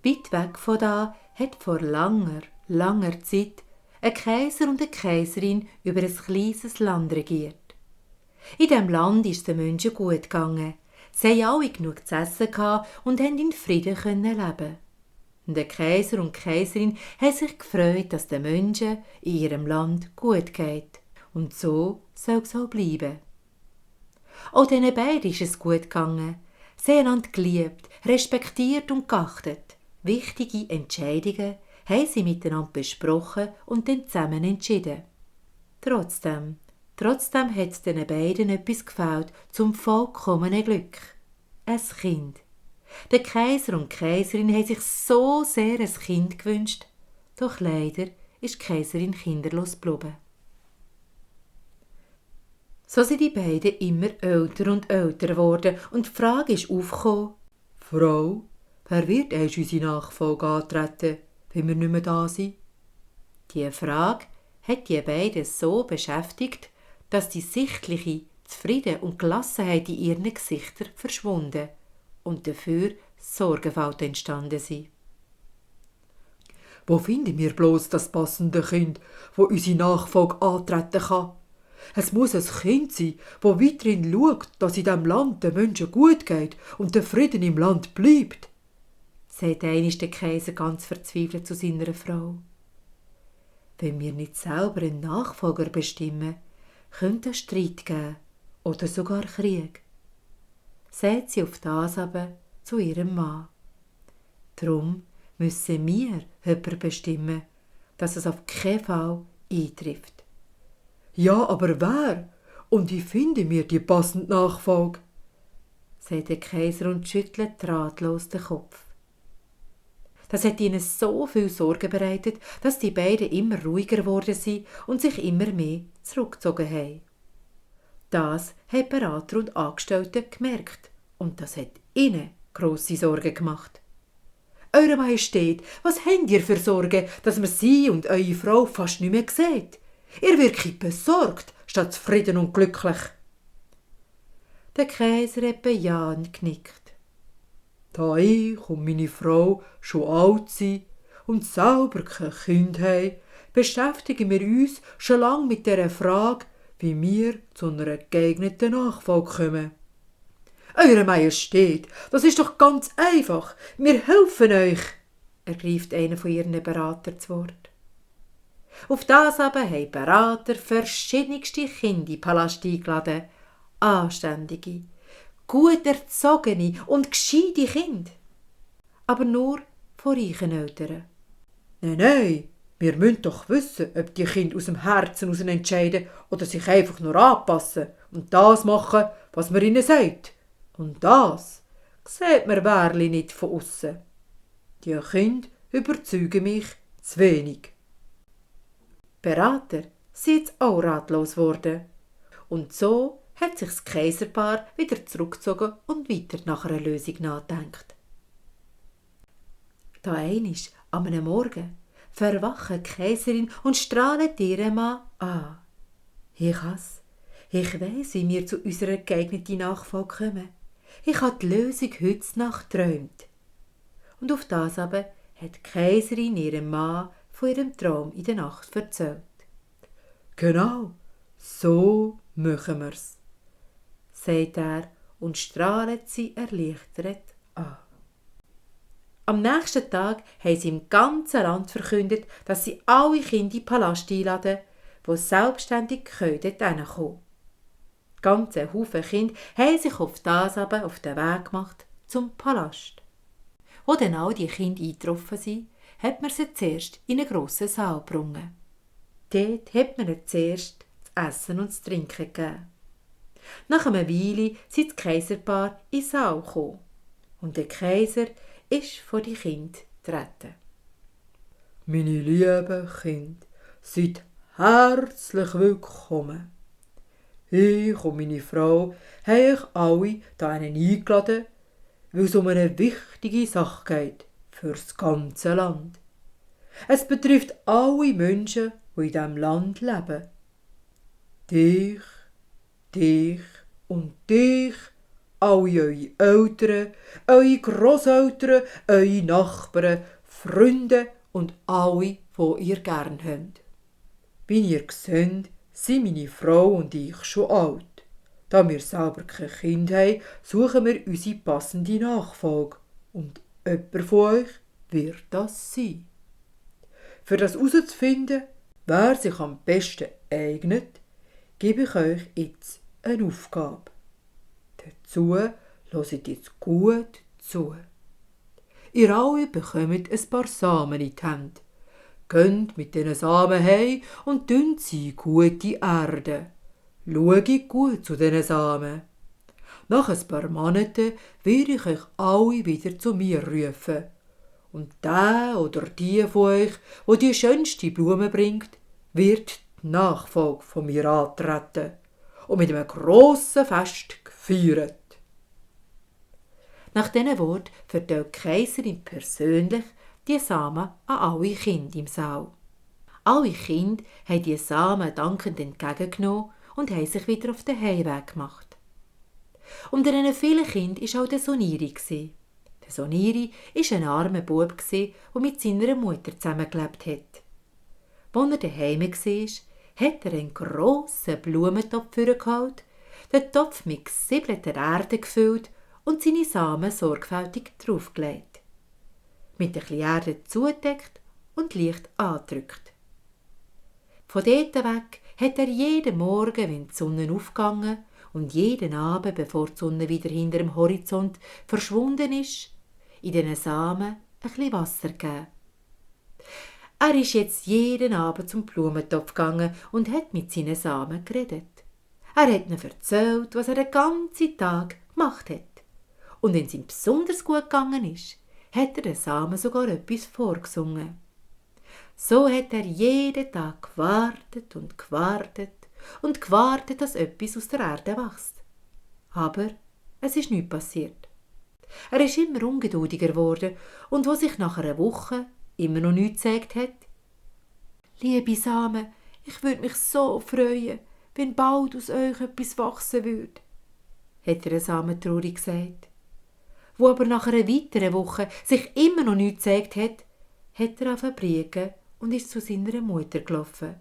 Weit weg von da hat vor langer, langer Zeit ein Kaiser und eine Kaiserin über ein kleines Land regiert. In diesem Land ist es den Menschen gut gegangen. Sie hatten alle genug zu essen und konnten in Frieden leben. Und der Kaiser und die Kaiserin haben sich gefreut, dass den Menschen in ihrem Land gut geht. Und so soll es auch bleiben. Auch diesen beiden ist es gut gegangen. Sie haben einander geliebt, respektiert und geachtet. Wichtige Entscheidungen haben sie miteinander besprochen und dann zusammen entschieden. Trotzdem hat es diesen beiden etwas gefehlt zum vollkommenen Glück. Ein Kind. Der Kaiser und die Kaiserin haben sich so sehr ein Kind gewünscht, doch leider ist die Kaiserin kinderlos geblieben. So sind die beiden immer älter und älter geworden und die Frage ist aufgekommen: Frau, wer wird erst unsere Nachfolge antreten, wenn wir nicht mehr da sind? Diese Frage hat die beiden so beschäftigt, dass die sichtliche Zufrieden und Gelassenheit in ihren Gesichtern verschwunden und dafür Sorgenfalt entstanden sind. Wo finden wir bloß das passende Kind, das unsere Nachfolge antreten kann? Es muss ein Kind sein, das weiterhin schaut, dass in diesem Land den Menschen gut geht und der Frieden im Land bleibt, sagt einmal der Kaiser ganz verzweifelt zu seiner Frau. Wenn wir nicht selber einen Nachfolger bestimmen, könnte es Streit geben oder sogar Krieg, sagt sie auf das aber zu ihrem Mann. Darum müssen wir jemanden bestimmen, dass es auf keinen Fall eintrifft. Ja, aber wer? Und wie finden wir die passende Nachfolge? Sagt der Kaiser und schüttelt ratlos den Kopf. Das hat ihnen so viel Sorgen bereitet, dass die beiden immer ruhiger geworden sind und sich immer mehr zurückgezogen haben. Das haben Berater und Angestellte gemerkt und das hat ihnen grosse Sorgen gemacht. Eure Majestät, was habt ihr für Sorgen, dass man sie und eure Frau fast nicht mehr sieht? Ihr wirkt besorgt, statt zufrieden und glücklich. Der Kaiser hat bejahend genickt. Da ich und meine Frau schon alt sind und selber kein Kind haben, beschäftigen wir uns schon lange mit dieser Frage, wie wir zu einer geeigneten Nachfolge kommen. Eure Majestät, das ist doch ganz einfach. Wir helfen euch, ergreift einer von ihren Beratern zu Wort. Auf das aber haben Berater verschiedenste Kinder in den Palast eingeladen. Anständige, gut erzogene und gescheite Kinder. Aber nur von reichen Eltern. Nein, wir müssen doch wissen, ob die Kinder aus dem Herzen heraus entscheiden oder sich einfach nur anpassen und das machen, was man ihnen sagt. Und das sieht man wahrlich nicht von aussen. Die Kinder überzeugen mich zu wenig. Berater sind jetzt auch ratlos geworden. Und so hat sich das Kaiserpaar wieder zurückgezogen und weiter nach einer Lösung nachgedacht. Da einisch, an einem Morgen, verwachen die Kaiserin und strahlen ihren Mann an. Ich weiss, wie wir zu unserer geeigneten Nachfolge kommen. Ich habe die Lösung heute Nacht geträumt. Und auf das aber hat die Kaiserin ihrem Mann von ihrem Traum in der Nacht erzählt. Genau, so machen wir's, sagt er und strahlt sie erleichtert an. Am nächsten Tag haben sie im ganzen Land verkündet, dass sie alle Kinder in den Palast einladen, die selbstständig dort hinkommen können. Die ganze Haufen Kinder haben sich auf das aber auf den Weg gemacht zum Palast. Wo dann all die Kinder eingetroffen sind, hat man sie zuerst in einen grossen Saal gebracht. Dort hat man ihnen zuerst das Essen und das Trinken gegeben. Nach einer Weile sind das Kaiserpaar in den Saal gekommen und der Kaiser ist vor die Kinder getreten. Meine lieben Kinder, seid herzlich willkommen. Ich und meine Frau haben euch alle hierhin eingeladen, weil es um eine wichtige Sache geht für das ganze Land. Es betrifft alle Menschen, die in diesem Land leben. Dich und dich, alle eure Eltern, eure Grosseltern, eure Nachbarn, Freunde und alle, die ihr gern habt. Wie ihr seht, sind meine Frau und ich schon alt. Da wir selber kein Kind haben, suchen wir unsere passende Nachfolge. Und jemand von euch wird das sein. Für das herauszufinden, wer sich am besten eignet, gebe ich euch jetzt eine Aufgabe. Dazu hört jetzt gut zu. Ihr alle bekommt ein paar Samen in die Hände. Geht mit diesen Samen heim und dünnt sie gut in Erde. Schaut gut zu diesen Samen. Nach ein paar Monaten werde ich euch alle wieder zu mir rufen. Und der oder die von euch, wo die schönste Blume bringt, wird die Nachfolge von mir antreten und mit einem grossen Fest gefeiert. Nach diesen Worten verteilt die Kaiserin persönlich die Samen an alle Kinder im Saal. Alle Kinder haben die Samen dankend entgegengenommen und haben sich wieder auf den Heimweg gemacht. Unter diesen vielen Kindern war auch der Soniri. Der Soniri war ein armer Bub, der mit seiner Mutter zusammengelebt hat. Als er daheim war, hat er einen grossen Blumentopf geholt, den Topf mit gesiebelter Erde gefüllt und seine Samen sorgfältig draufgelegt. Mit ein bisschen Erde zugedeckt und leicht angedrückt. Von dort weg hat er jeden Morgen, wenn die Sonne aufgegangen und jeden Abend, bevor die Sonne wieder hinter dem Horizont verschwunden ist, in diesen Samen ein bisschen Wasser gegeben. Er ist jetzt jeden Abend zum Blumentopf gegangen und hat mit seinen Samen geredet. Er hat ihnen erzählt, was er den ganzen Tag gemacht hat. Und wenn es ihm besonders gut gegangen ist, hat er den Samen sogar etwas vorgesungen. So hat er jeden Tag gewartet und gewartet und gewartet, dass etwas aus der Erde wächst. Aber es ist nichts passiert. Er ist immer ungeduldiger geworden und wo sich nach einer Woche immer noch nichts gesagt hat: «Liebe Samen, ich würde mich so freuen, wenn bald aus euch etwas wachsen würde», hat der Samen traurig gesagt. Wo aber nach einer weiteren Woche sich immer noch nichts gesagt hat, hat er angefangen und ist zu seiner Mutter gelaufen.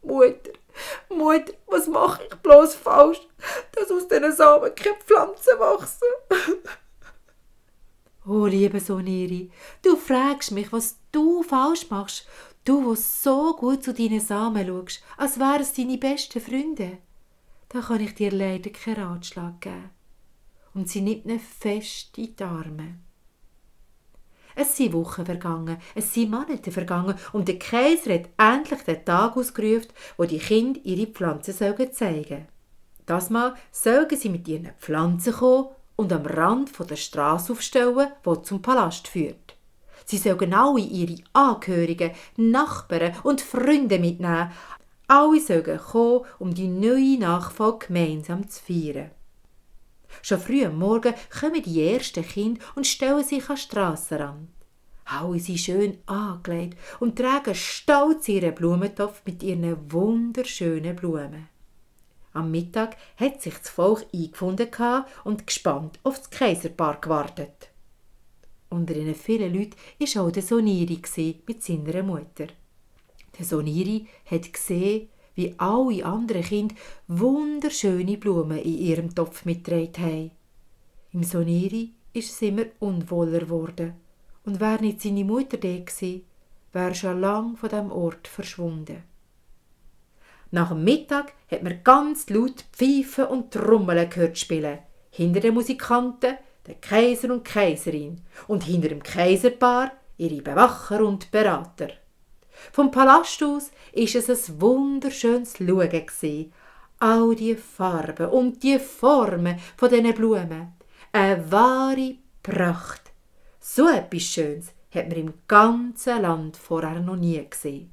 «Mutter, was mache ich bloß falsch, dass aus diesen Samen keine Pflanzen wachsen?» «Oh, liebe Soniri, du fragst mich, was du falsch machst, du, wo so gut zu deinen Samen schaust, als wären es deine besten Freunde. Da kann ich dir leider keinen Ratschlag geben.» Und sie nimmt ihn fest in die Arme. Es sind Wochen vergangen, es sind Monate vergangen und der Kaiser hat endlich den Tag ausgerufen, wo die Kinder ihre Pflanzen zeigen sollen. Das Mal sollen sie mit ihren Pflanzen kommen und am Rand der Straße aufstellen, die zum Palast führt. Sie sollen alle ihre Angehörigen, Nachbarn und Freunde mitnehmen. Alle sollen kommen, um die neue Nachfolge gemeinsam zu feiern. Schon früh am Morgen kommen die ersten Kinder und stellen sich an den Strassenrand. Alle sind schön angelegt und tragen stolz ihren Blumentopf mit ihren wunderschönen Blumen. Am Mittag hat sich das Volk eingefunden und gespannt auf das Kaiserpaar gewartet. Unter den vielen Leuten war auch der Soniri mit seiner Mutter. Der Soniri hat gesehen, wie alle anderen Kinder wunderschöne Blumen in ihrem Topf mitgetragen haben. Im Soniri ist es immer unwohler geworden. Und wäre nicht seine Mutter da gewesen, wäre er schon lang von diesem Ort verschwunden. Nach dem Mittag hat man ganz laut Pfeifen und Trommeln gehört spielen. Hinter den Musikanten der Kaiser und Kaiserin und hinter dem Kaiserpaar ihre Bewacher und Berater. Vom Palast aus war es ein wunderschönes Schauen. All die Farben und die Formen von diesen Blumen. Eine wahre Pracht. So etwas Schönes hat man im ganzen Land vorher noch nie gesehen.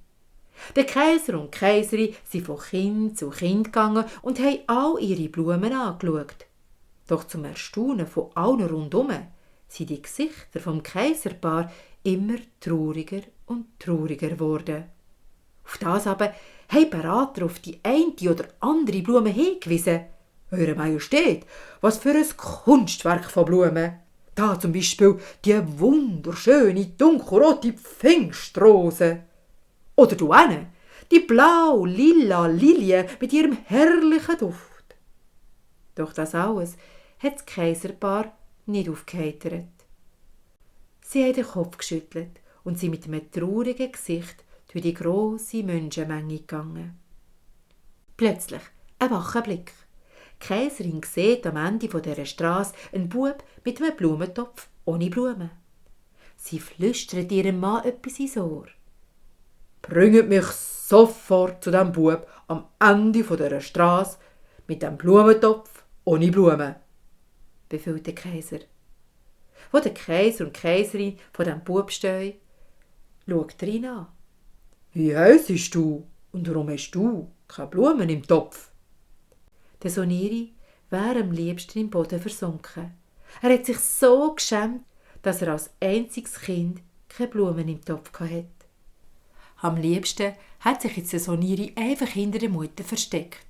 Der Kaiser und die Kaiserin sind von Kind zu Kind gegangen und haben all ihre Blumen angeschaut. Doch zum Erstaunen von allen rundum sind die Gesichter vom Kaiserpaar immer trauriger und trauriger geworden. Auf das aber haben Berater auf die eine oder andere Blume hingewiesen. Eure Majestät, was für ein Kunstwerk von Blumen! Da zum Beispiel die wunderschöne dunkelrote Pfingstrose. Oder du die blau-lila Lilie mit ihrem herrlichen Duft. Doch das alles hat das Kaiserpaar nicht aufgeheitert. Sie haben den Kopf geschüttelt und sind mit einem traurigen Gesicht durch die grosse Menschenmenge gegangen. Plötzlich ein wacher Blick. Die Kaiserin sieht am Ende dieser Strasse einen Bub mit einem Blumentopf ohne Blumen. Sie flüstert ihrem Mann etwas ins Ohr. «Bringt mich sofort zu dem Bub am Ende dieser Strasse mit dem Blumentopf ohne Blumen», befiehlt der Kaiser. Wo der Kaiser und die Kaiserin von dem Bub stehen, schaut er ihn an. «Wie heissest du und warum hast du keine Blumen im Topf?» Der Soniri wäre am liebsten im Boden versunken. Er hat sich so geschämt, dass er als einziges Kind keine Blumen im Topf hatte. Am liebsten hat sich jetzt der Soniri einfach hinter der Mutter versteckt.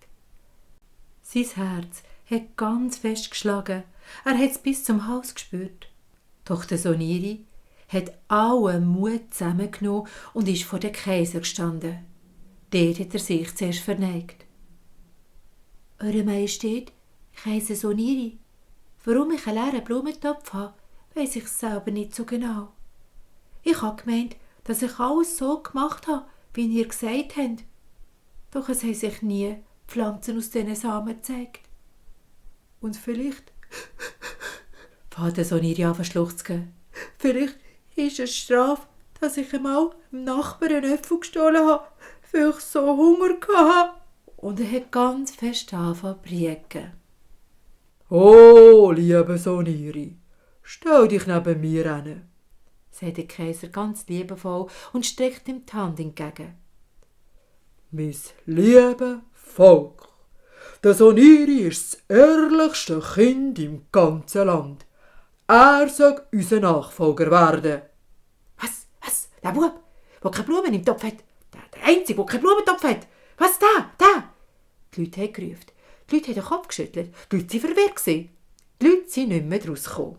Sein Herz hat ganz fest geschlagen. Er hat es bis zum Hals gespürt. Doch der Soniri hat allen Mut zusammengenommen und ist vor dem Kaiser gestanden. Dort hat er sich zuerst verneigt. «Eure Majestät, Kaiser Soniri, warum ich einen leeren Blumentopf habe, weiss ich selber nicht so genau. Ich habe gemeint, dass ich alles so gemacht habe, wie ihr gesagt habt. Doch es haben sich nie Pflanzen aus diesen Samen gezeigt. Und vielleicht...» fängt der Soniri an zu schluchzen. «Vielleicht ist es Strafe, dass ich einmal dem Nachbarn einen Äpfel gestohlen habe, weil ich so Hunger hatte.» Und er hat ganz fest angefangen zu brieken. «Oh, liebe Soniri, stell dich neben mir hin», sagt der Kaiser ganz liebevoll und streckt ihm die Hand entgegen. «Mein liebes Volk, der Soniri ist das ehrlichste Kind im ganzen Land. Er soll unser Nachfolger werden.» «Was? Der Bub, der keine Blumen im Topf hat? Der Einzige, der keinen Blumentopf hat? Was, da?» Die Leute haben gerufen. Die Leute haben den Kopf geschüttelt. Die Leute waren verwirrt. Die Leute sind nicht mehr daraus gekommen.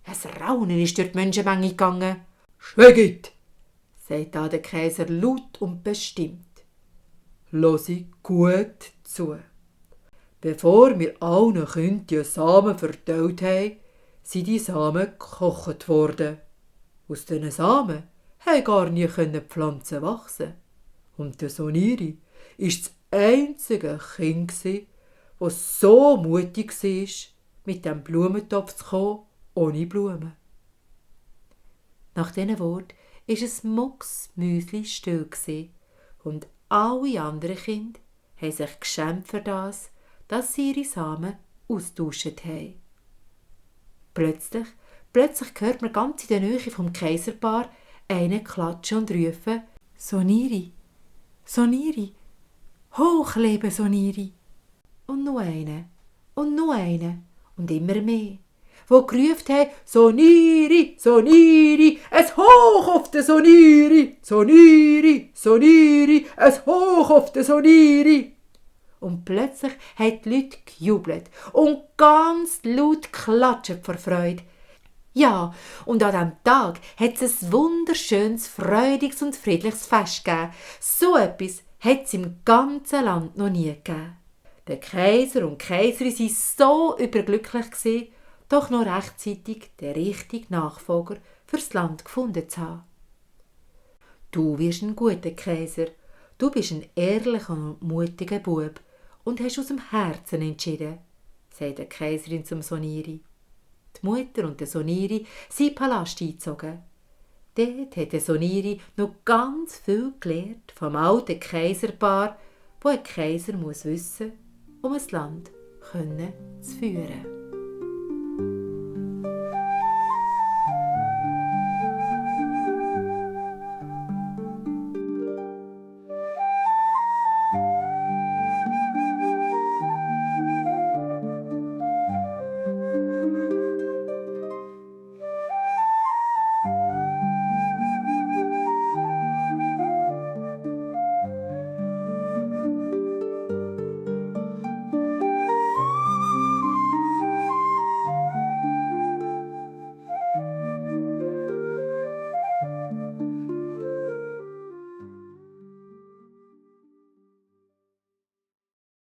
Ein Raunen ist durch die Menschenmenge gegangen. «Schweigt!» sagt da der Kaiser laut und bestimmt. «Hört gut zu. Bevor wir allen Kindern die Samen verteilt haben, sind die Samen gekocht worden. Aus diesen Samen haben gar nie Pflanzen wachsen. Und der Soniri war das einzige Kind, das so mutig war, mit dem Blumentopf zu kommen, ohne Blumen.» Nach diesen Worten war es mucksmäusli still und alle anderen Kinder haben sich geschämt für das, dass sie ihre Samen austauscht haben. Plötzlich hört man ganz in der Nähe vom Kaiserpaar einen klatschen und rufen: «Soniri, Soniri, hoch lebe Soniri!» Und noch einen und immer mehr, die gerufen haben: «Soniri, Soniri, es hoch auf den Soniri, Soniri, Soniri, es hoch auf den Soniri!» Und plötzlich haben die Leute gejubelt und ganz laut geklatscht vor Freude. Ja, und an diesem Tag hat es ein wunderschönes, freudiges und friedliches Fest gegeben. So etwas hat es im ganzen Land noch nie gegeben. Der Kaiser und die Kaiserin waren so überglücklich, doch noch rechtzeitig den richtigen Nachfolger fürs Land gefunden zu haben. «Du wirst ein guter Kaiser. Du bist ein ehrlicher und mutiger Bub und hast aus dem Herzen entschieden», sagt die Kaiserin zum Soniri. Die Mutter und der Soniri sind in den Palast eingezogen. Dort hat der Soniri noch ganz viel gelernt vom alten Kaiserpaar, wo ein Kaiser muss wissen, um ein Land zu führen.